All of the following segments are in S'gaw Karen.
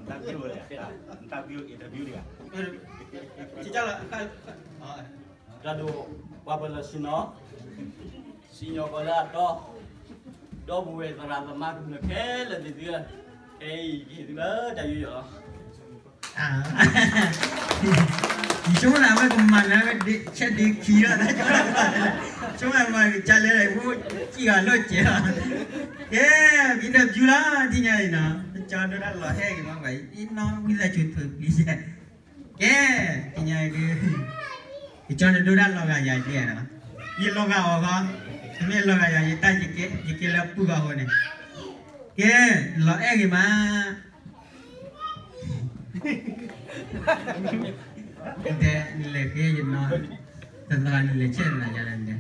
တၢ်ဒိၣ် ပှၤပၢၤလီၢ်ဆ့ၣ်နီၤ, စံၣ်ညီၣ်ပှၤလၢအတီ, ဒီပုၢ်ဝဲၢ်သရၣ်သမါကမျၢၢ်ခဲလၢာ်သ့ၣ်သုဧၢ, ခဲအံၤယဟ့ၣ်သုလၢတၢ်ယူးယီၣ်လီၤ. ယဆိကမိၣ်လၢအဝဲကမၤနၢၤဝဲဒ်ဆဲးဒ့ခံလီၤ, ဆိကမိၣ်မၤကစၢ်လဲၤ အိၣ်စံၣ်ဂၤလီၤစဲးလီၤ, ကဲ, ဘံၣ်ဒီးဘျူလီၤ ဒ်ညါအံၤနီၤ, ကၠီဒိၣ်တၢ်လီၤဟဲက့ၤမးဘၣ်, အံၤနီၣ်ဝံသးစူၤထုးကွံာ်ယဲ, ကဲ, ဒ်ညါအံၤဒုး ကၠီနဒိၣ်တၢ်လီၤဂာ်ယၤကဲနီၤ, ယလီၤဂာ်အီၤဃီ, မ့ၢ်လီၤဂာ်ယၤယတၢ်ယကဲ, ယကဲလၢပုၢ်ဂီၢ်အဃိန့ၣ်, ကဲ, လီၤအဲၣ်ဂ့ၤမး တဲ, နလဲၤဃ့ယနီၤ, တသီနလဲၤဆဲးနၤယၤလဲၣ်တဲ,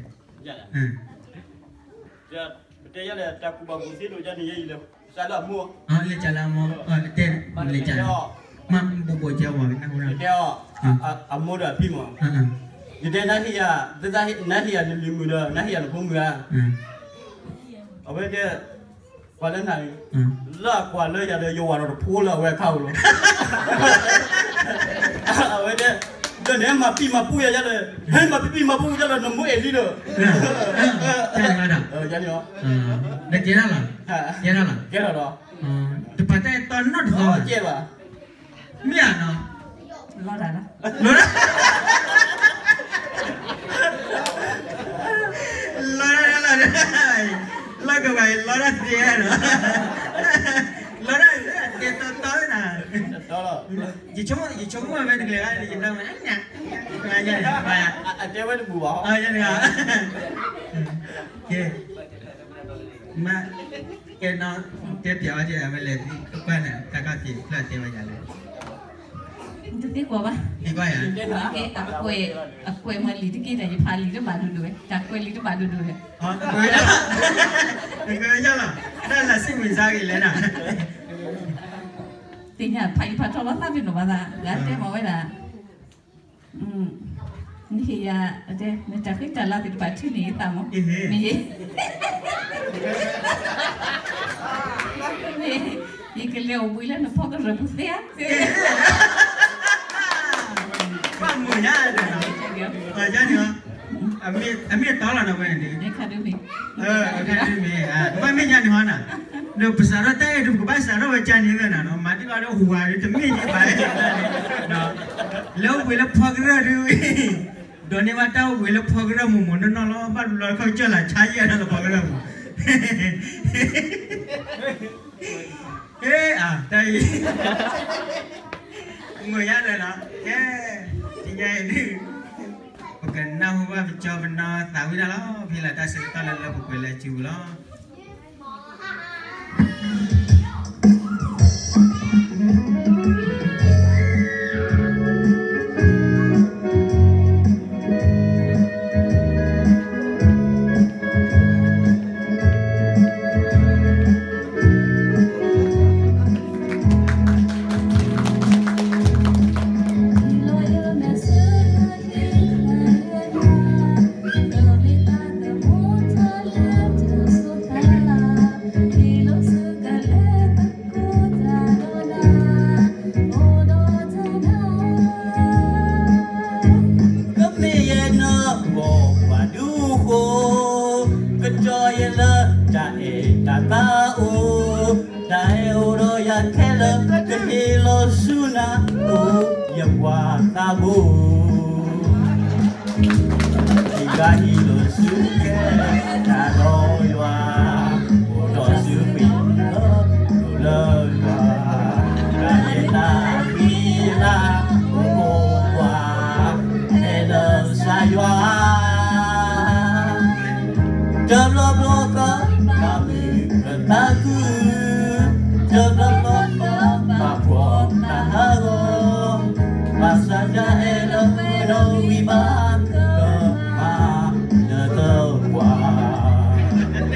ပတဲယၤလဲၣ် တၢ်ကူၣ်ဘၣ်ကူၣ်သ့ဒိၣ်ယၤန့ၣ်ယဲအံၤလၢ, စးလၢအမိၢ်, လၢစးလၢအမိၢ်, တဲ, လၢစးလၢ, မ့ၢ်ဘိးဘိးကဲဝဲ, တဲအီၤ, အမိၢ်ဒီးအဖံမး, ယတဲနဟ့ၣ်ယၤ, နဟ့ၣ်ယၤနလံၤမုၣ်ဒီး နဟ့ၣ်ယၤနဖိမုၣ်ဧါ, အဝဲတဲ ပှၤလၢနၤ, လၢအကွၢ်လၢယၤဒီး ယဝၤဒီးတဖိလၢအဝဲအခါဧိၤလီၤ. အဝဲတဲ, ဒီးနဟဲမၤပံာ်မၤပူယၤယၤလၢ, ဟဲမၤပံာ်မၤပူယၤလၢနမိၢ်အဲၣ်လံဒီး, ယၤန့ၣ်, ကဲထီၣ်လီၤ, ကဲထီၣ်လီၤ, တပာ်တၢ်အဲၣ်တီနီတသီဘၣ်, မ့ၢ်ဧါနီၤ, လီၤတၢ်လီၤ, လီၤတၢ်လီၤ, လီၤကဝဲၤ လီၤတၢ်သ့နီၤ, လီၤတၢ်သ့တီတီနၤ, ယဆိကမိၣ်ဝဲတကလဲၤ, အတဲဝဲတဘူၣ်ဘၣ်, ကဲ, မ့ၢ်, ကဲနီၤ, တဲပျးဝဲဒ်အဝဲလဲၤ, ကွၢ်န့ၣ်တၢ်ခီၣ်ထံးဖျၢၣ်တဲဝဲယၤလဲၣ်, တသ့ကွၢ်ဘၣ်, သ့ကွၢ်ယၤ, အကွဲးမၤလံာ်တက့ၢ်ဒီး ယဖးလံာ်တဘၣ်ဒိၣ်ဒိၣ်ဝဲ, တၢ်ကွဲးလံာ်တဘၣ်ဒိၣ်ဒိၣ်ဝဲ, တၢ်လၢစ့ၢ်မုၢ်စါဂ့ၤလဲၣ်နၤ, သ့ၣ်ညါဖးယံၤဖးထီလီၤသးဖဲနီၤဘၣ်သး, ဂၤတဲမၤဝဲဒၣ် နဟ့ၣ်ယၤ, နတၢ်ဃံတၢ်လၤသ့ၣ်တဖၣ်ထုးန့ၢ်ယသးမး, မ့ၢ်, ယကလဲၤအိၣ်ဘှံးလၢနဖီကရၢၢ်ပူၤသ့ဧါ, ဘၣ်မုာ်ညါ, န့ၣ်, အမ့ၢ်တီလီၤနဝဲန့ၣ်, မ့ၢ်, ဘၣ်မ့ၢ်ညါန့ၣ်ဟီနၤ, ဒီးပစးထီၣ်တၢ်အဲၣ်ဒိး ပကဘၣ်စးထီၣ်ဝဲကန့ၣ်သ့နၤနီၤ, မၤတံၢ်ဘၣ်ဒီးဟူးဝးဒီးတမ့ၢ်ယဘၣ်, လၢအိၣ်ဘှံးလၢဖီကရၢၢ်ဒုး ဒိးန့ၢ်ဘၣ်တၢ်အိၣ်ဘှံးလၢဖီကရၢၢ်မိၢ်မိၢ်နီၢ်နီၢ်လီၤ, ဘၣ်တဘျီခီကစၢၢ်လၢဆါယဲၢ်နီၤလၢဖီကရၢၢ်ပူၤ, ဟ့, အတၢ်အံၤ, မုာ်ညါဒီးနီၤ, ကဲ, တညါအံၤဒုး, ပကနၢ်ဟူဘၣ်ပကၠီပနီၤသးဝံၣ်တၢ်လီၤ, ဖဲလၢတၢ်ဆၢကတီၢ်လၢလၢပှဲၤပှဲၤလၢအစုပူၤလီၤ. ကမ့ၢ်ယဲနီၢ်ကီၢ်ပှၤဒူဃိ, ကတီၤယဲလၢတၢ်အဲၣ်တၢ်သးအိၣ်, တၢ်အဲၣ်အိၣ်ဒီးယၤခဲလၢာ်, ကဟ့ၣ်လီၤဆူနၤအိၣ်ယပှၤသးဘိ, ယဂၤဟံးလိာ်ဆူကဲတၢ်ဒီးယွၤ, အိၣ်ဒီးဆူဃံလၤ, အိၣ်လၢယွၤ, တၢ်ယဲၢ်တၢ်ဃံလၤ, အိၣ်ကိးပှၤ, ဟဲလၢကစၢ်ယွၤ တဘျီဘျီကဘၣ်မုာ်ကသးခု, တဘျီဘျီကဘၣ်ဖှီၣ်တၢ်ဟးဂီၤ, ဘၣ်ဆၣ်တၢ်အဲၣ်လၢဝဲဒီးဝံၤဘၣ်ကမၤနၢၤသပှၢ်.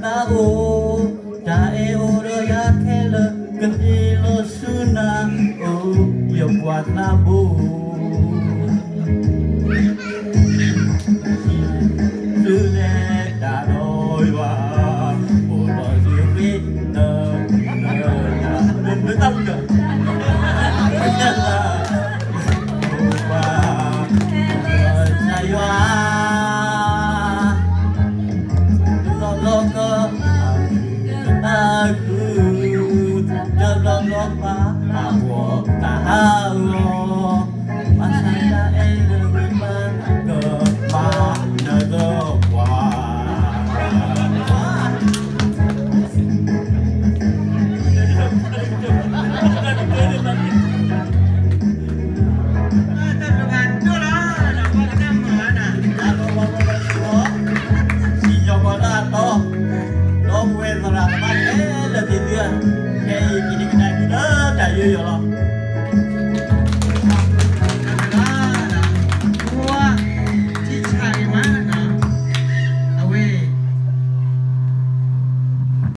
အိၣ်, တၢ်အဲၣ်အိၣ်ဒီးယၤခဲလၢာ်, ကသ့ၣ်လီၤဆူနၤ, အိၣ်, ယပှၤသးဘိ, သုလဲၤတၢ်ဒီးယွၤ, အိၣ်ဒီးသုဃ့, န, န, န, နတၢ်မုၢ်လၢ်, ပှၤ, ယွၤ တဘျီဘျီက, အဃု, တဘျီဘျီပှၤ, အဂီၢ်တၢ်ဟးဂီၤ, ဘၣ်ဆၣ်တၢ်အဲၣ်လၢဂ့ၤမး, ကဘၣ်နၢၤဒီးပှၤ စံၣ်ညီၣ်ပှၤတၢ်တီ, ဒီပုၢ်ဝဲၢ်သရၣ်သမါခဲလၢာ်သ့ၣ်သုဧၢ, ခဲအံၤကဟ့ၣ်ကဒါသုလၢတၢ်ယူးယီၣ်လီၤ.